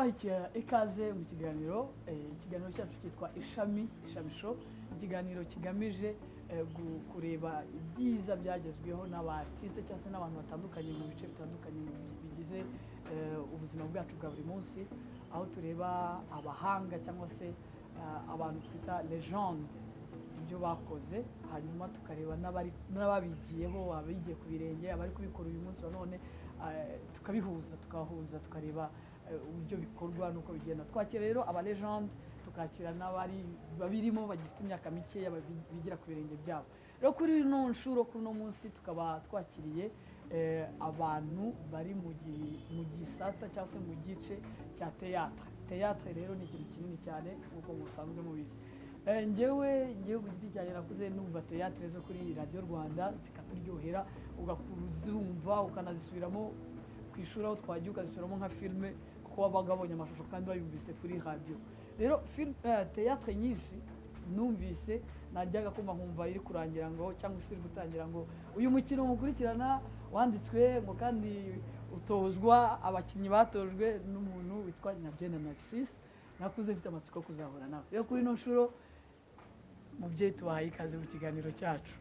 Mbaha ikaze mu kiganiro. Ikiganiro cyacu cyitwa Ishami Ishami Show, ikiganiro kigamije kureba ibyiza byagezweho n'aba artiste cyangwa se n'abantu batandukanye mu bice bitandukanye bigize ubuzima bwacu bwa buri munsi, aho tureba abahanga cyangwa se abantu twita légende, ibyo bakoze, hanyuma tukareba n'ababigiyeho, abigiye ku birenge, abari kubikora uyu munsi wa none, tukabihuza, tukabahuza, tukareba uburyo bikorwa n'uko bigenda. Twakira rero aba légende, tukakira n'abari babirimo bagifite imyaka mikeya, bigira ku birenge byabo. Rero kuri ino nshuro, kuri uno munsi, tukaba twakiriye abantu bari mu gisata cyangwa se mu gice cya théâtre. Théâtre rero ni ikintu kinini cyane nk'uko musanzwe mubizi. Njyewe ku giti cyanjye nakuze numva théâtre zo kuri Radiyo Rwanda, zikaturyohera, ugakura uzumva, ukanazisubiramo ku ishuri aho twagiye, ukazisubiramo nka filime, kuko wabaga wabonye amashusho kandi wayumvise kuri radiyo. Rero théâtre nyinshi numvise, najyaga kumva nkumva iri kurangira ngo, cyangwa se iri gutangira ngo: "Uyu mukino mukurikirana wanditswe ngo kandi utozwa, abakinnyi batojwe n'umuntu witwa Nyabyenda Narcisse." Nakuze mfite amatsiko yo kuzahura nawe. Rero kuri ino nshuro, mubyeyi, tubahaye ikaze mu kiganiro cyacu.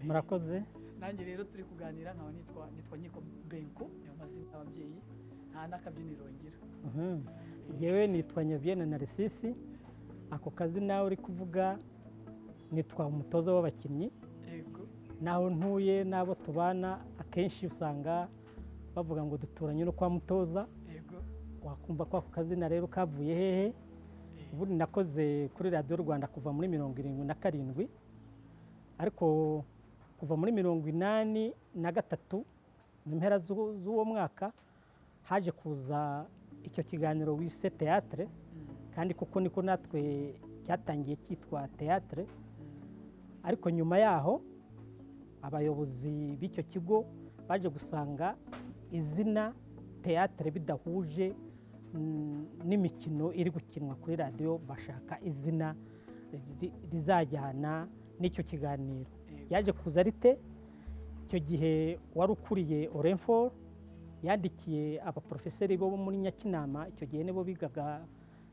Murakoze. Nanjye rero turi kuganira nkaba nitwa Nkiko Benko, niyo mazina y'ababyeyi, nta n'akabyiniro ngira. Njyewe nitwa Nyabyenda Narcisse. Ako kazi nawe uri kuvuga, nitwa umutoza w'abakinnyi. Naho ntuye n'abo tubana, akenshi usanga bavuga ngo duturanye no kwa mutoza. Wakumva ko ako kazina rero kavuye hehe? Ubundi nakoze kuri Radiyo Rwanda kuva muri 77, ariko kuva muri 83, mu mpera z'uwo mwaka, haje kuza icyo kiganiro wise théâtre, kandi kuko niko natwe cyatangiye cyitwa théâtre. Ariko nyuma yaho abayobozi b'icyo kigo baje gusanga izina théâtre bidahuje n'imikino iri gukinwa kuri radiyo, bashaka izina rizajyana n'icyo kiganiro. Ryaje kuza rite? Icyo gihe wari ukuriye Orinfor yandikiye abaporofeseri bo muri Nyakinama, icyo gihe nibo bigaga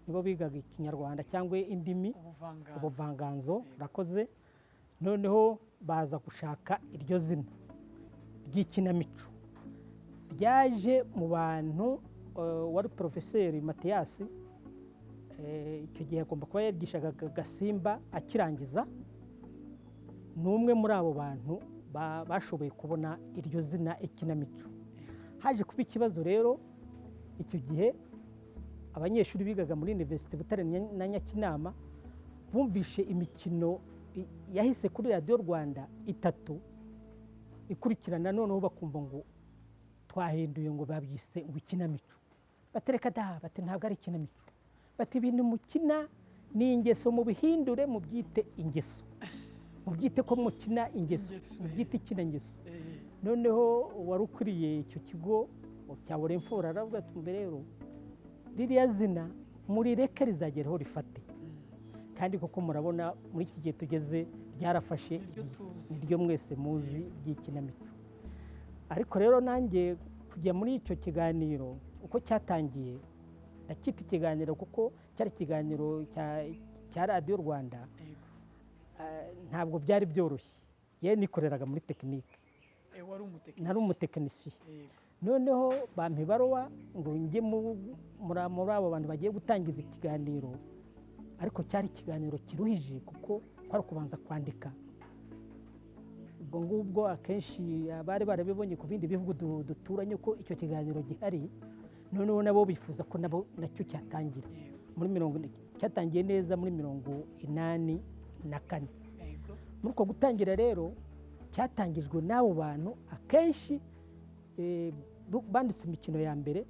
Ikinyarwanda cyangwa indimi, ubuvanganzo, ubuvanganzo, urakoze. Noneho baza gushaka iryo zina ry'ikinamico. Ryaje mu bantu, wari porofeseri Matiyasi, icyo gihe agomba kuba yigishaga Gasimba akirangiza, ni umwe muri abo bantu bashoboye kubona iryo zina ikinamico. Haje kuba ikibazo rero, icyo gihe abanyeshuri bigaga muri Université Butare na Nyakinama bumvishe imikino yahise kuri Radiyo Rwanda itatu ikurikirana, noneho bakumva ngo twahinduye, ngo babyise ngo ikinamico. Batereka da, bati: "Ntabwo ari ikinamico." Bati: "Ibintu mukina ni ingeso, mubihindure mubyite ingeso, mubyite ko mukina ingeso, Ingeso, mubyite ikinangeso." Noneho uwari ukuriye icyo kigo cya Orinfor aravuga ati: "Mbere rero ririya zina murireke rizageraho rifate." Kandi koko murabona muri iki gihe tugeze ryarafashe. Niryo tuzi. Niryo mwese muzi ry'ikinamico. Ariko rero nanjye kujya muri icyo kiganiro uko cyatangiye, ndacyita ikiganiro kuko cyari ikiganiro cya Radiyo Rwanda, ntabwo byari byoroshye. Yewe, nikoreraga muri tekinike. Wari umutekinisiye. Nari umutekinisiye. Noneho bampa ibaruwa ngo njye muri abo bantu bagiye gutangiza ikiganiro, ariko cyari ikiganiro kiruhije kuko kwari kubanza kwandika. Ubwo ngubwo akenshi abari barabibonye ku bindi bihugu duturanye ko icyo kiganiro gihari, noneho nabo bifuza ko nabo nacyo cyatangira. Muri mirongo, cyatangiye neza muri 84. Muri uko gutangira rero cyatangijwe n'abo bantu akenshi banditse imikino ya mbere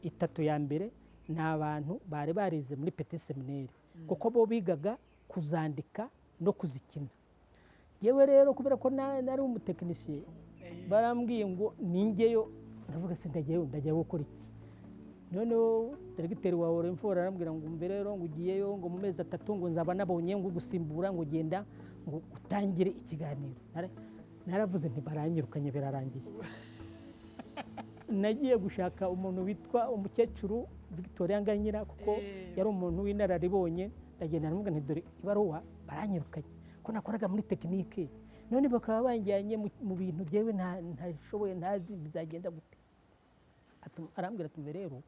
itatu ya mbere, ni abantu bari barize muri Petit Séminaire, kuko bo bigaga kuzandika no kuzikina. Yewe rero kubera ko nari umutekinisiye, barambwiye ngo ningeyo. Ndavuga: "Se ndajyayo, ndajya gukora iki?" Noneho diregiteri wa Orinfor arambwira ngo: "Umve rero," ngo: "ugiyeyo," ngo: "mu mezi 3," ngo: "nzaba nabonye ngo gusimbura," ngo: "genda," ngo: "utangire ikiganiro." Naravuze nti: "Baranyirukanye, birarangiye." Nagiye gushaka umuntu witwa umukecuru Victoria Nganyira, kuko yari umuntu w'inararibonye. Ndagenda ndamubwira nti: "Dore ibaruwa, baranyirukanye ko nakoraga muri tekinike, none bakaba banjyanye mu bintu byewe ntashoboye, ntazi, bizagenda gute?" Arambwira ati: "Rero,"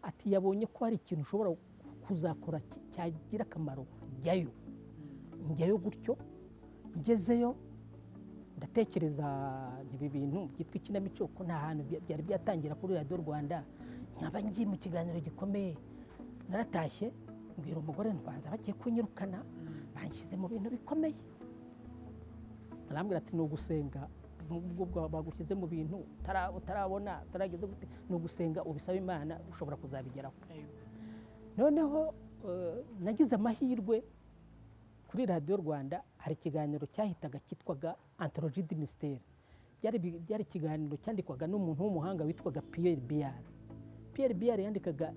ati, "yabonye ko hari ikintu ushobora kuzakora cyagira akamaro, jyayo." Njyayo gutyo. Ngezeyo ndatekereza nti: "Ibi bintu byitwa ikinamico, ko nta hantu byari byatangira kuri Radiyo Rwanda, nkaba ngiye mu kiganiro gikomeye." Naratashye mbwira umugore: "Ntibanza bagiye kunyirukana, banshyize mu bintu bikomeye." Arambwira ati: "Ni ugusenga, nubwo bagushyize mu bintu utarabona, utarageze gute, ni ugusenga ubisaba Imana, ushobora kuzabigeraho." Noneho nagize amahirwe, kuri Radiyo Rwanda hari ikiganiro cyahitaga cyitwaga Anthologie du Mystère. Byari ikiganiro cyandikwaga n'umuntu w'umuhanga witwaga Pierre Biard. Pierre Biard yandikaga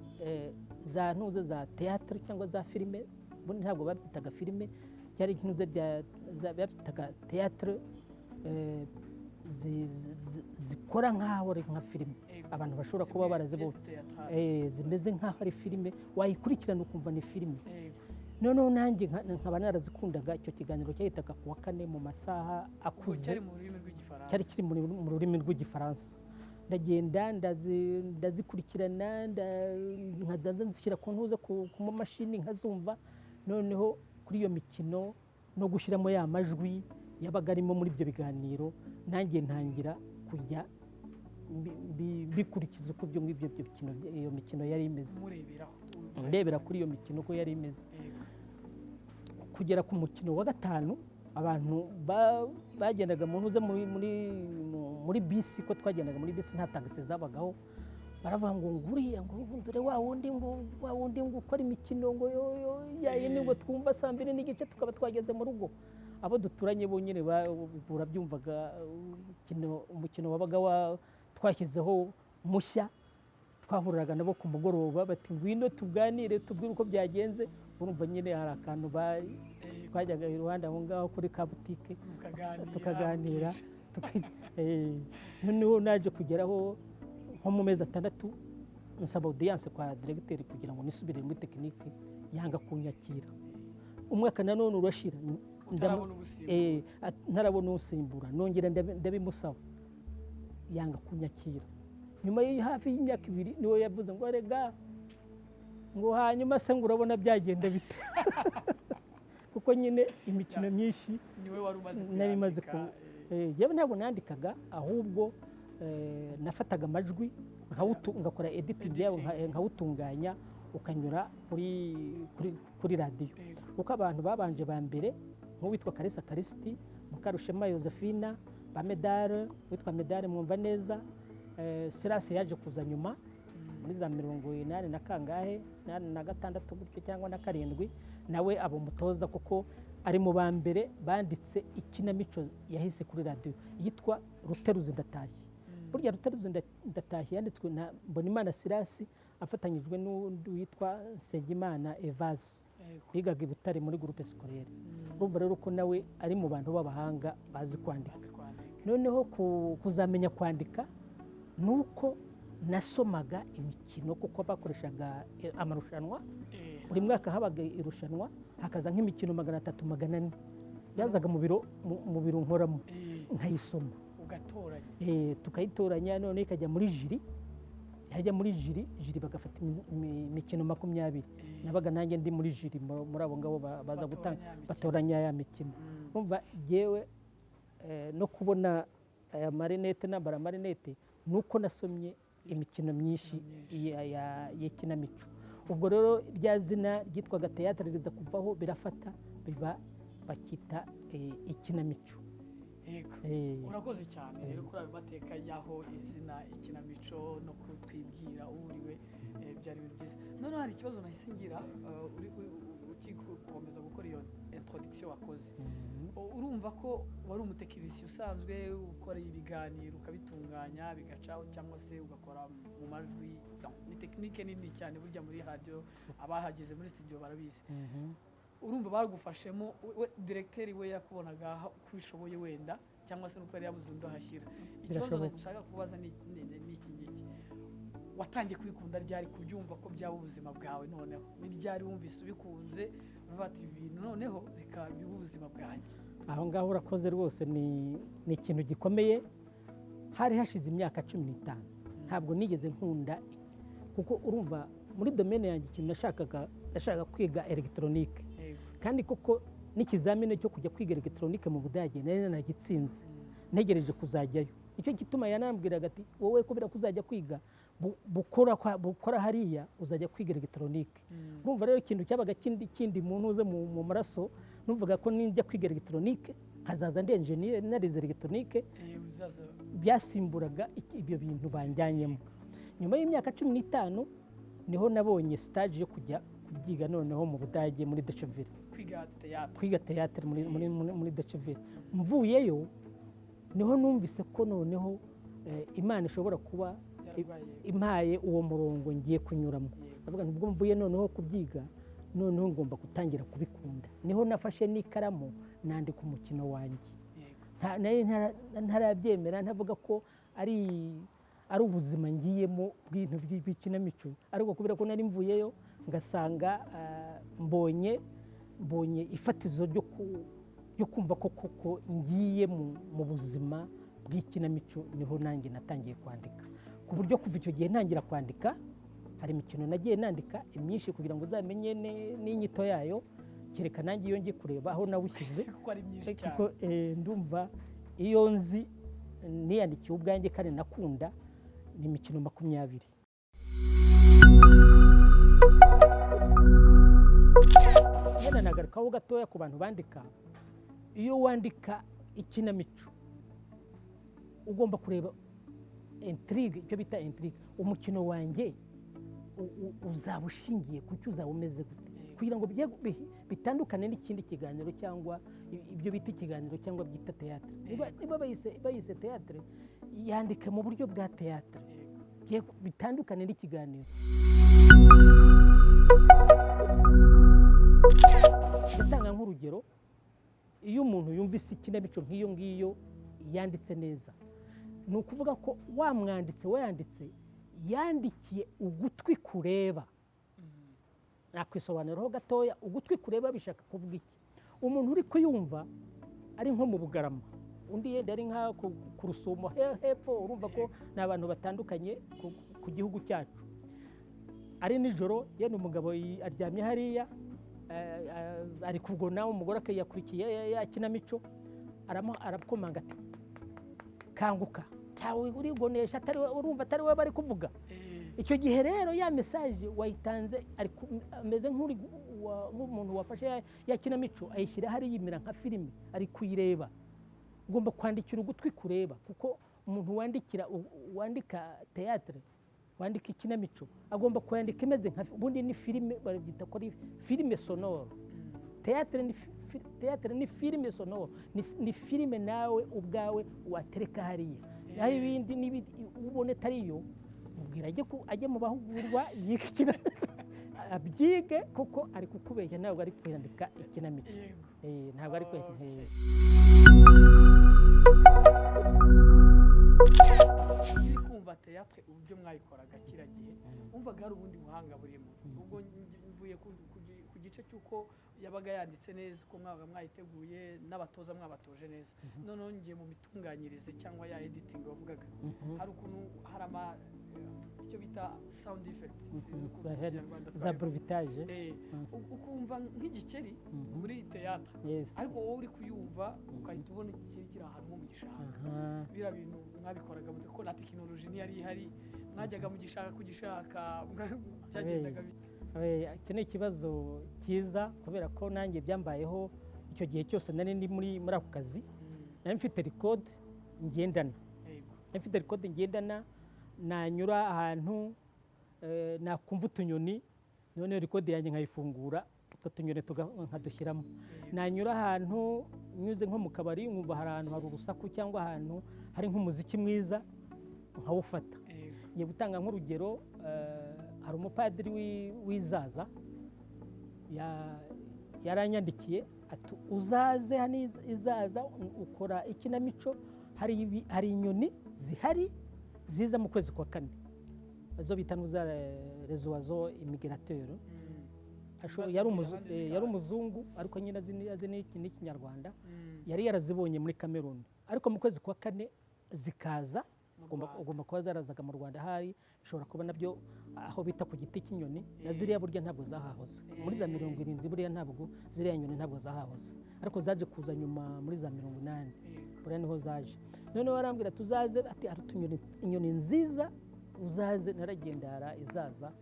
za ntuze za théâtre cyangwa za filime. Ubundi ntabwo babyitaga filime, byari ntuze babyitaga théâtre zikora nk'aho ari nka filime, abantu bashobora kuba Zimwe barazibonye. Pièce théâtrale. Zimeze nk'aho ari filime, wayikurikirana ukumva ni filime. Noneho nanjye nkaba narazikundaga. Icyo kiganiro cyahitaga ku wa kane mu masaha Ubwo akuze. Cyari mu rurimi rw'Igifaransa? Cyari kiri mu rurimi rw'Igifaransa. Ndagenda ndazikurikirana, nkaza nzishyira ku ntuza ku mamashini nkazumva. Noneho kuri iyo mikino no gushyiramo ya majwi yabaga arimo muri ibyo biganiro, nanjye ntangira kujya mbikurikiza uko ibyo ngibyo iyo mikino yari imeze. Mureberaho. Ndebera kuri iyo mikino uko yari imeze, kugera ku mukino wa gatanu. Abantu bagendaga mu ntuze muri bisi, ko twagendaga muri bisi, nta tagisi zabagaho, baravuga ngo nguriya, ngo dore wa wundi, ngo wa wundi ngo ukora imikino, ngo yo yo ya yindi, ngo twumva saa 2:30 tukaba twageze mu rugo. Abo duturanye bonyine urabyumvaga, umukino wabaga twashyizeho mushya, twahuriraga nabo ku mugoroba bati: "Ngwino tuganire, tubwire uko byagenze." Urumva nyine hari akantu twajyaga iruhande aho ngaho kuri ka butike Mukaganira. Tukaganira. Noneho naje kugeraho nko mu mezi 6 nsaba audience kwa diregiteri kugira ngo nisubire muri tekinike, yanga kunyakira. Umwaka nanone urashira Utarabona ubusimbuzi. Ntarabona usimbura. Nongera ndabimusaba, yanga kunyakira. Nyuma hafi y'imyaka 2 niwe yavuze ngo: "Rega," ngo, "hanyuma se ngo urabona byagenda bite?" Kuko nyine imikino myinshi Niwe wari umaze nari maze kuyandika, ku yewe ntabwo nandikaga, ahubwo nafataga amajwi ngakora editing yawo, nkawutunganya ukanyura kuri radiyo. Kuko abantu babanje ba mbere, nk'uwitwa Kalisa Karisiti, Mukarushema Josephina, ba Medare, witwa Medare mwumva neza, Sirasi yaje kuza nyuma muri za 80 na kangahe, 86 gutyo cyangwa na karindwi, nawe aba umutoza, kuko ari mu ba mbere banditse ikinamico yahise kuri radiyo yitwa Ruteruzi Ndatashye. Burya Ruteruzi Ndatashye yanditswe na Mbonimana Sirasi afatanyijwe n'undi witwa Nsengimana Evaze, bigaga i Butare muri groupe scolaire. Urumva rero ko nawe ari mu bantu b'abahanga bazi kwandika. Bazi kwandika. Noneho kuzamenya kwandika ni uko nasomaga imikino, kuko bakoreshaga amarushanwa. Buri mwaka habaga irushanwa, hakaza nk'imikino 300, 400, yazaga mu biro nkoramo, nkayisoma. Ugatoranya. Tukayitoranya, noneho ikajya muri jury. Yajya muri jury, jury bagafata imikino 20. Nabaga nanjye ndi muri jury muri abo ngabo baza gutanga Batoranya ya mikino. Batoranya ya mikino. Urumva yewe no kubona aya marinete, nambara amarinete, ni uko nasomye imikino myinshi y'ikinamico. Ubwo rero rya zina ryitwaga théâtre riza kuvaho, birafata, biba bakita ikinamico. Urakoze cyane rero kuri ayo mateka y'aho izina ikinamico no kutwibwira uriwe, byari ibintu byiza. Noneho hari ikibazo nahise ngira, ukikomeza gukora iyo introduction wakoze. Urumva ko wari umutekinisiye usanzwe ukora ibiganiro ukabitunganya bigacaho, cyangwa se ugakora mu majwi. Ni tekinike nini cyane burya muri radiyo, abahageze muri studio barabizi. Urumva bagufashemo, we directeur we yakubonaga ko ubishoboye wenda. Cyangwa se nuko yari yabuze undi ahashyira. Ikibazo Birashoboka. nshaka kubaza ni iki ngiki: watangiye kubikunda ryari, kubyumva ko byaba ubuzima bwawe? Noneho ni ryari wumvise ubikunze, uvuga ati: "Ibi bintu noneho reka bibe ubuzima bwanjye"? Aho ngaho urakoze rwose, ni ikintu gikomeye. Hari hashize imyaka 15 ntabwo nigeze nkunda, kuko urumva muri domaine yanjye ikintu nashakaga kwiga électronique. Kandi koko n'ikizamini cyo kujya kwiga électronique mu Budage nari nanagitsinze, ntegereje kuzajyayo. Nicyo gituma yanambwiraga ati: "Wowe kubera ko uzajya kwiga bukora hariya, uzajya kwiga électronique." Urumva rero ikintu cyabaga kindi mu ntuze mu maraso, numvaga ko ninjya kwiga électronique nkazaza ndi enjeniyeri narize électronique, Uzaza byasimburaga ibyo bintu banjyanyemo. Nyuma y'imyaka 15 niho nabonye stage yo kujya kubyiga noneho mu Budage muri Deutsche Welle. Kwiga théâtre. Kwiga théâtre muri Deutsche Welle. Mvuyeyo niho numvise ko noneho Imana ishobora kuba yararwaye impaye uwo murongo ngiye kunyuramo. Ndavuga nti: "Ubwo mvuye noneho kubyiga, noneho ngomba gutangira kubikunda." Niho nafashe n'ikaramu nandika umukino wanjye. Nari ntarabyemera, ntavuga ko ari ubuzima ngiyemo bw'ibintu by'ikinamico, ariko kubera ko nari mvuyeyo ngasanga mbonye ifatizo ryo kumva ko koko ngiye mu buzima bw'ikinamico, niho nanjye natangiye kwandika, ku buryo kuva icyo gihe ntangira kwandika hari imikino nagiye nandika imyinshi. Kugira ngo uzamenye n'inyito yayo, kereka nanjye iyo ngiye kureba aho nawushyize. Kuko ari myinshi cyane. Kuko ndumva iyo nzi niyandikiye ubwanjye kandi nakunda ni imikino 20. Yenda nagarukaho gatoya ku bantu bandika. Iyo wandika ikinamico ugomba kureba intrigue, icyo bita intrigue. Umukino wanjye uzaba ushingiye ku cyo, uzaba umeze gute, kugira ngo bitandukane n'ikindi kiganiro cyangwa ibyo bita ikiganiro cyangwa byita théâtre. Niba bayise théâtre, yandike mu buryo bwa théâtre, bitandukane n'ikiganiro. Ndatanga nk'urugero: iyo umuntu yumvise ikinamico nk'iyo ngiyo yanditse neza, ni ukuvuga ko wa mwanditsi wayanditse yandikiye ugutwi kureba. Nakwisobanuraho gatoya. Ugutwi kureba bishaka kuvuga iki? Umuntu uri kuyumva ari nko mu Bugarama, undi yenda ari nka ku Rusumo hepfo, urumva ko ni abantu batandukanye ku gihugu cyacu. Ari nijoro, yenda umugabo aryamye hariya, ari kugona, umugore akayakurikiye ya kinamico, arakomanga ati: "Kanguka, ntawe urigonesha atari we, urumva atari we bari kuvuga." Icyo gihe rero ya message wayitanze, ameze nk'umuntu wafashe ya kinamico ayishyira hariya, yimira nka filime ari kuyireba. Ugomba kwandikira ugutwi kureba, kuko umuntu wandika théâtre, wandika ikinamico, agomba kwandika imeze nka, ubundi ni filime, babyita ko ari film sonore. Théâtre ni film sonore, ni filime nawe ubwawe watereka hariya. Naho ibindi n'ibindi ubona atari yo, mubwira ajye mu bahugurwa yige abyige, kuko ari kukubeshya, ntabwo ari kwandika ikinamico. Ntabwo ari kwandika. Iyo uri kumva théâtre uburyo mwayikoraga kiriya gihe, wumvaga hari ubundi buhanga burimo. Ubwo mvuye ku gice cy'uko yabaga yanditse neza, uko mwabaga mwayiteguye n'abatoza mwabatoje neza, noneho ngiye mu mitunganyirize cyangwa ya editing wavugaga. Hari ukuntu hari ama icyo bita sound effect, sinzi ukuntu mu Kinyarwanda za twabivuga. Bruitage. Ukumva nk'igikeri muri théâtre, ariko wowe uri kuyumva ugahita ubona igikeri kiri ahantu nko mu gishanga. Biriya bintu mwabikoraga mute, ko na tekinoloji ntiyari ihari? Mwajyaga mu gishanga kugishaka? Byagendaga bite? Iki ni ikibazo cyiza, kubera ko nanjye byambayeho. Icyo gihe cyose nari ndi muri ako kazi, nari mfite record ngendana. Nari mfite record ngendana, nanyura ahantu nakumva utunyoni, noneho record yanjye nkayifungura, utwo tunyoni nkadushyiramo. Nanyura ahantu, nyuze nko mu kabari, nkumva hari ahantu hari urusaku cyangwa ahantu hari nk'umuziki mwiza, nkawufata. Ngiye gutanga nk'urugero, hari umupadiri w'izaza. Yaranyandikiye ati: "Uzaze hano izaza ukora ikinamico, hari inyoni zihari ziza mu kwezi kwa kane, izo bita nuza les oiseaux migrateurs." Ahandi Yari zikaza. umuzungu, ariko nyine azi n'Ikinyarwanda. Yari yarazibonye muri Cameroon, ariko mu kwezi kwa kane zikaza. Mu Ugomba Rwanda. Ugomba kuba zarazaga mu Rwanda, hari bishobora kuba nabyo aho bita ku giti cy'inyoni na ziriya. Burya ntabwo zahahoze muri za 70, buriya ntabwo ziriya nyoni ntabwo zahahoze, ariko zaje kuza nyuma muri za 80. Buriya niho zaje. Noneho arambwira tuzaze, ati hari utunyoni, inyoni nziza, uzaze. Naragendara izaza,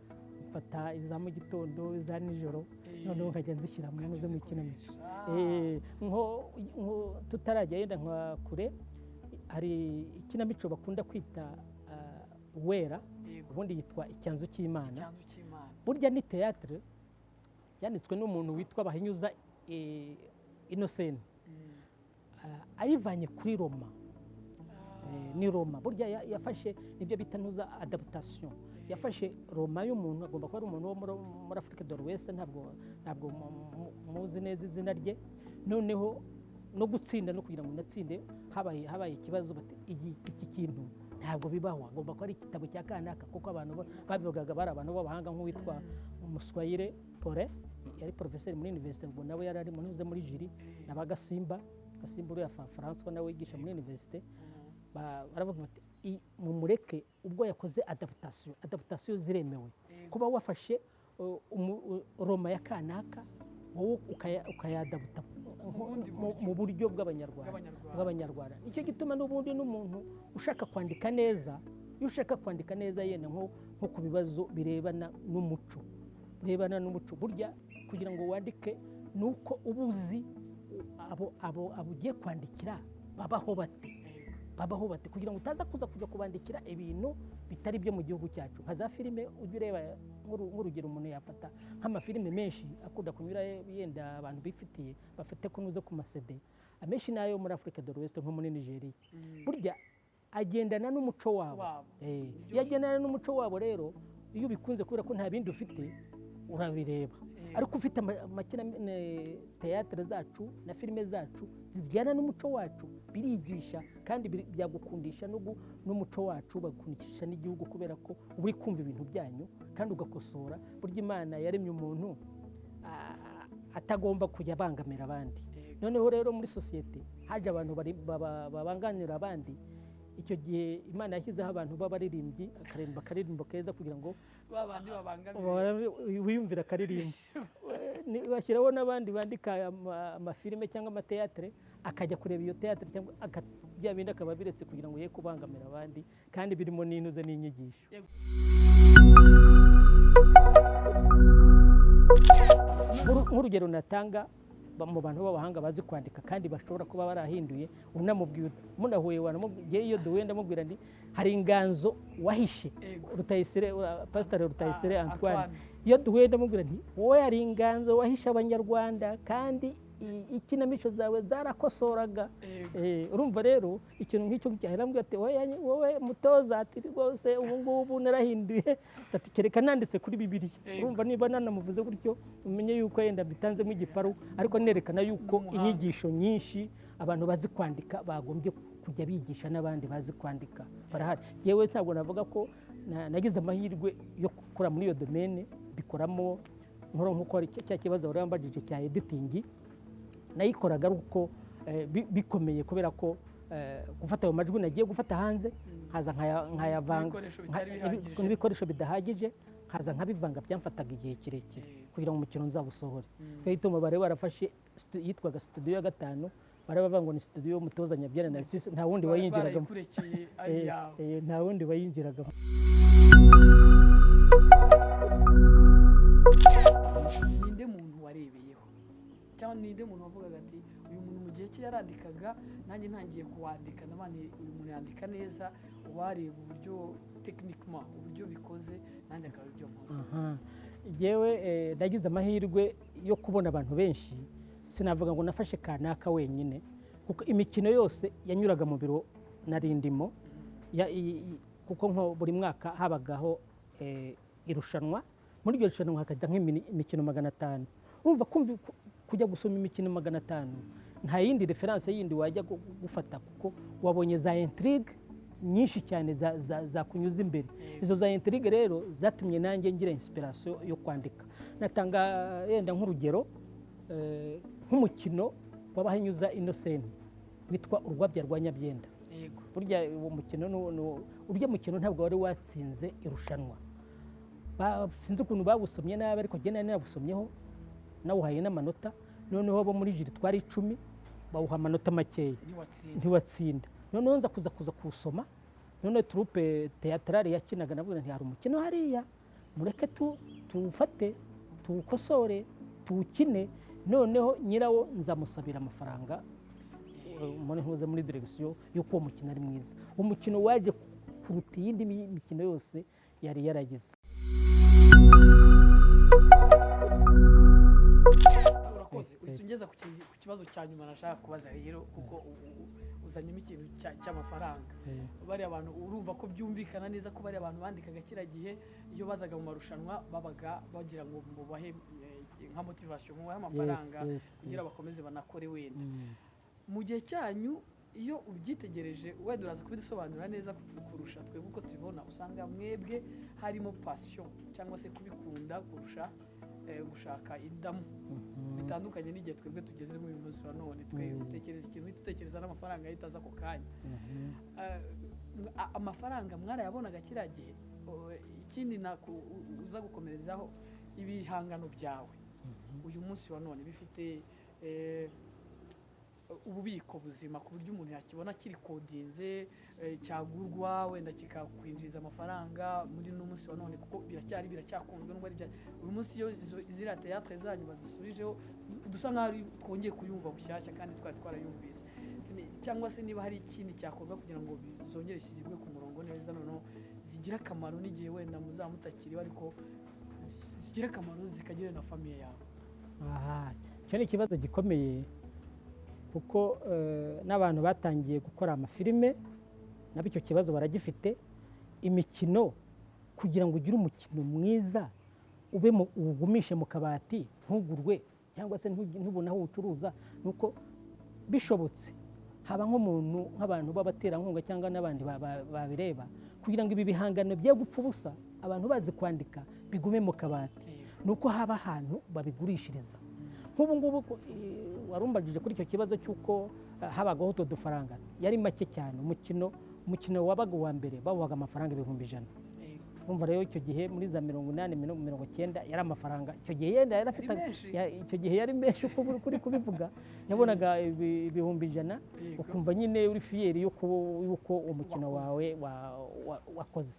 mfata iza mu gitondo, iza nijoro, noneho nkajya nzishyira mu Ukajya mu ikinamico. uzikoresha. Nko tutarajya yenda nka kure, hari ikinamico bakunda kwita Uwera. Ubundi yitwa Icyanzu cy'Imana. Icyanzu cy'Imana. Burya ni théâtre yanditswe n'umuntu witwa Bahinyuza Innocent, ayivanye kuri roman. Ni roman burya yafashe, nibyo bita ntuza adaptation. Yafashe roman y'umuntu, agomba kuba ari umuntu wo muri Afrique de l'Ouest, ntabwo muzi neza izina rye. Noneho no gutsinda, no kugira ngo natsinde, habaye ikibazo, bati iki kintu ntabwo bibaho, agomba kuba ari igitabo cya kanaka, kuko abantu babivugaga bari abantu b'abahanga, nk'uwitwa Muswayire Pore, yari porofeseri muri université, ngo nawe yari ari muri muri jury, na ba Gasimba, Gasimba uriya François nawe wigisha muri université. Baravuga bati: "Mumureke, ubwo yakoze adaptation, adaptation ziremewe." Kuba wafashe roman ya kanaka, wowe ukayadabuta bundi mu buryo bw'Abanyarwanda. Bw'Abanyarwanda. Bw'Abanyarwanda. Nicyo gituma n'ubundi n'umuntu ushaka kwandika neza, iyo ushaka kwandika neza yenda nko ku bibazo birebana n'umuco, burya kugira ngo wandike ni uko uba uzi abo ugiye kwandikira babaho bate, babaho bate, kugira ngo utaza kuza kujya kubandikira ibintu bitari byo mu gihugu cyacu. Nka za filime ujya ureba, nk'urugero umuntu yafata nk'amafilime menshi akunda kunyura yenda abantu bifitiye bafite kunuze ku ma CD, amenshi nayo muri Afrique de l'Ouest, nko muri Nigeria, burya agendana n'umuco wabo. Wabo. Iyo agendana n'umuco wabo rero, iyo ubikunze kubera ko nta bindi ufite, urabireba. Ariko ufite théâtre zacu na filime zacu zijyana n'umuco wacu, birigisha kandi byagukundisha n'umuco wacu, bagukundisha n'igihugu, kubera ko uba uri kumva ibintu byanyu kandi ugakosora. Burya Imana yaremye umuntu atagomba kujya abangamira abandi. Noneho rero muri sosiyete haje abantu babangamira abandi. Icyo gihe Imana yashyizeho abantu b'abaririmbyi, akaririmba akaririmbo keza kugira ngo ba bandi babangamiye wiyumvira akaririmbo. Bashyiraho n'abandi bandika amafilime cyangwa amateatire, akajya kureba iyo teatire cyangwa bya bindi akaba abiretse kugira ngo ye kubangamira abandi, kandi birimo n'intuze n'inyigisho. Nk'urugero natanga mu bantu b'abahanga bazi kwandika kandi bashobora kuba barahinduye, unamubwiye munahuye, wanamubwiye, iyo duhuye ndamubwira nti: "Hari inganzo wahishe." Rutayisire, Pasiteri Rutayisire Antoine. Antoine. Iyo duhuye ndamubwira nti: "Wowe hari inganzo wahishe Abanyarwanda, kandi ikinamico zawe zarakosoraga." Urumva rero ikintu nk'icyo ngicyo, arambwira ati: "Wowe mutoza," ati, "rwose ubu ngubu narahinduye," ati, "kereka nanditse kuri Bibiliya." Urumva niba nanamuvuze gutyo, umenye yuko yenda mbitanzemo igiparu, ariko nerekana yuko N'umuhanga. inyigisho nyinshi abantu bazi kwandika bagombye kujya bigisha n'abandi bazi kwandika barahari. Yewe, ntabwo navuga ko nagize amahirwe yo gukora muri iyo domaine, bikoramo nkora nk'uko hari cya kibazo wari wambajije cya editing, nayikoraga ari uko bikomeye, kubera ko gufata ayo majwi nagiye gufata hanze, nkaza nkayavanga N'ibikoresho bitari bihagije. N'ibikoresho bidahagije, nkaza nkabivanga, byamfataga igihe kirekire kugira ngo umukino nzawusohore. Twahita bari barafashe yitwaga studio ya gatanu, bari bavuga ngo ni studio y'umutoza Nyabyenda Narcisse, nta wundi wayinjiragamo. Barayikurekeye ari iyawe. Nta wundi wayinjiragamo. Ninde muntu warebeyeho, cyangwa ninde muntu wavugaga ati: "Uyu muntu mu gihe cye yarandikaga, nanjye ntangiye kuwandika nabandi, uyu muntu yandika neza, uwareba uburyo techniquement uburyo bikoze, nanjye akaba ibyo nkora"? Aha. Yewe, nagize amahirwe yo kubona abantu benshi. Sinavuga ngo nafashe kanaka wenyine, kuko imikino yose yanyuraga mu biro nari ndimo. Kuko nko buri mwaka habagaho irushanwa, muri iryo rushanwa hakajya nk'imikino 500. Urumva kumva kugira ngo Kujya gusoma imikino 500, nta yindi référence yindi wajya gufata, kuko wabonye za intrigue nyinshi cyane zakunyuza imbere. Izo za intrigue rero zatumye nanjye ngira inspiration yo kwandika. Natanga yenda nk'urugero, nk'umukino w'Abahinyuza Innocent witwa Urwabya rwa Nyabyenda. Burya uwo mukino, urya mukino ntabwo wari watsinze irushanwa. Sinzi ukuntu bawusomye nabi, ariko njye nari nawusomyeho, nawuhaye n'amanota. Noneho abo muri jury twari 10, bawuha amanota makeya. Ntiwatsinda. Ntiwatsinda. Noneho nza kuza kuwusoma. Noneho troupe théâtrale yakinaga, navuga nti: "Hari umukino hariya, mureke tuwufate, tuwukosore, tuwukine." Noneho nyirawo nzamusabira amafaranga muri ntuze, muri direction, y'uko uwo mukino ari mwiza. Umukino waje kuruta iyindi mikino yose yari yaragize. Urakoze. Uhise ungeza ku kibazo cya nyuma nashaka kubaza rero, kuko uzanyemo ikintu cy'amafaranga. Bariya bantu, urumva ko byumvikana neza ko bariya bantu bandikaga kiriya gihe, iyo bazaga mu marushanwa babaga bagira ngo mubahe nka motivation, mubahe amafaranga kugira bakomeze banakore wenda. Mu gihe cyanyu, iyo ubyitegereje, wenda uraza kubidusobanurira neza kurusha twebwe uko tubibona, usanga mwebwe harimo passion cyangwa se kubikunda kurusha gushaka indamu, bitandukanye n'igihe twebwe tugezemo uyu munsi wa none. Twe utekereza ikintu, uhita utekereza n'amafaranga ahita aza ako kanya. Amafaranga mwarayabonaga kiriya gihe? Ikindi uza gukomerezaho, ibihangano byawe uyu munsi wa none bifite ububiko buzima ku buryo umuntu yakibona kirikodinze, cyagurwa wenda kikakwinjiriza amafaranga muri uno munsi wa none? Kuko biracyari, biracyakunzwe, nubwo ari uyu munsi iyo ziriya théâtre zanyu bazisubijeho, dusa nk'aho twongeye kuyumva bushyashya kandi twari twarayumvise. Cyangwa se niba hari ikindi cyakorwa kugira ngo zongere zishyirwe ku murongo neza, noneho zigire akamaro n'igihe wenda muzaba mutakiriho, ariko zigire akamaro zikagirira na famille yawe. Aha, icyo ni ikibazo gikomeye, kuko n'abantu batangiye gukora amafilime nabo icyo kibazo baragifite. Imikino, kugira ngo ugire umukino mwiza, ube uwugumishe mu kabati ntugurwe cyangwa se ntubone aho uwucuruza, nuko bishobotse haba nk'umuntu, nk'abantu b'abaterankunga cyangwa n'abandi babireba, kugira ngo ibi bihangano bye gupfa ubusa, abantu bazi kwandika, bigume mu kabati, ni uko haba ahantu babigurishiriza. Nk'ubu ngubu warumbajije kuri icyo kibazo cy'uko habagaho utwo dufaranga, yari make cyane. Umukino wabaga uwa mbere bawuhaga amafaranga 100,000. Urumva rero, icyo gihe muri za 80, 90, yari amafaranga icyo gihe yenda yari afite Yari menshi. Icyo gihe yari menshi. Uko uri kuri kubivuga, yabonaga 100,000, ukumva nyine uri fier y'uko uwo mukino Wakoze. wawe wakoze.